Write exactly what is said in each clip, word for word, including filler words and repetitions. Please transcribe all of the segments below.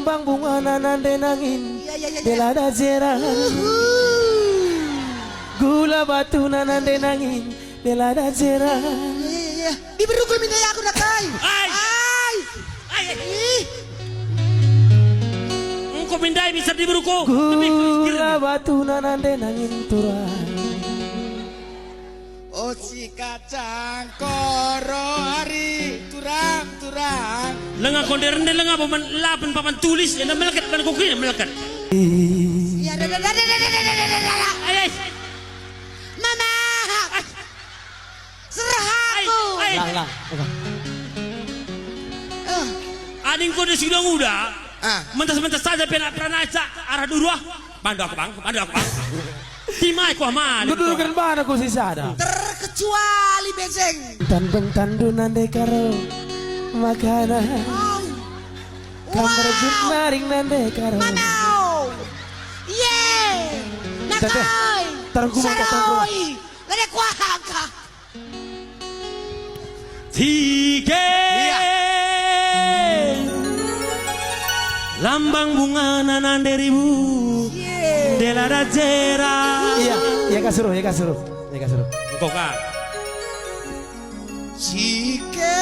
Bang bungana nande nangin, iya, iya, iya, iya, bela dajera. Uhu. Gula batuna nande nangin, bela dajera. Iya, iya, iya. Diberu kul mindai aku nak kai. Ai. Ai. Ai, ai. Ih. Engko mindai bisa diberu ko. Gula batuna nande nangin turang. Oci kacang koro ari turang-turang. Lenga konde rende lenga bo man lapen papan tulis, enda meleket ban kuku meleket. Iya, da, da, da. Ai, ai. Mama. Ai. Serah aku. Ai, ai. Lang, lang. Uga. Eh. Ading konde si uda-uda. Ah. Mentas-mentas saja penak peranaca arah duru ah. Bandu aku, Bang, bandu aku, Bang. Timai kuah malik. Bedulken bana ku si sada. Terkecuali bejeng. Tan bentandu nande karo makanan. Oh. Kam merjut naring nande karo. Manau. Ye. Tete, nakai. Tarungku mangka tonggo. Saroi. Lade kuahangka. Cike. Iya. Lambang bungana nande ribu. Iya. Dela dajera. Iya, iya ka suruh, iya ka suruh. Iya ka suruh. Engkau ka. Cike.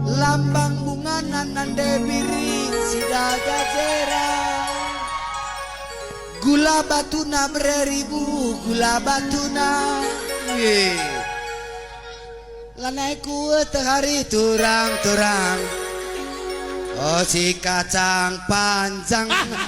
Lambang bungana nande biri si dajera. Gula batuna bere ribu, gula batuna. Ye. Lanai kueteh ari turang-turang. Oh, si kacang panjang. Ah, lah,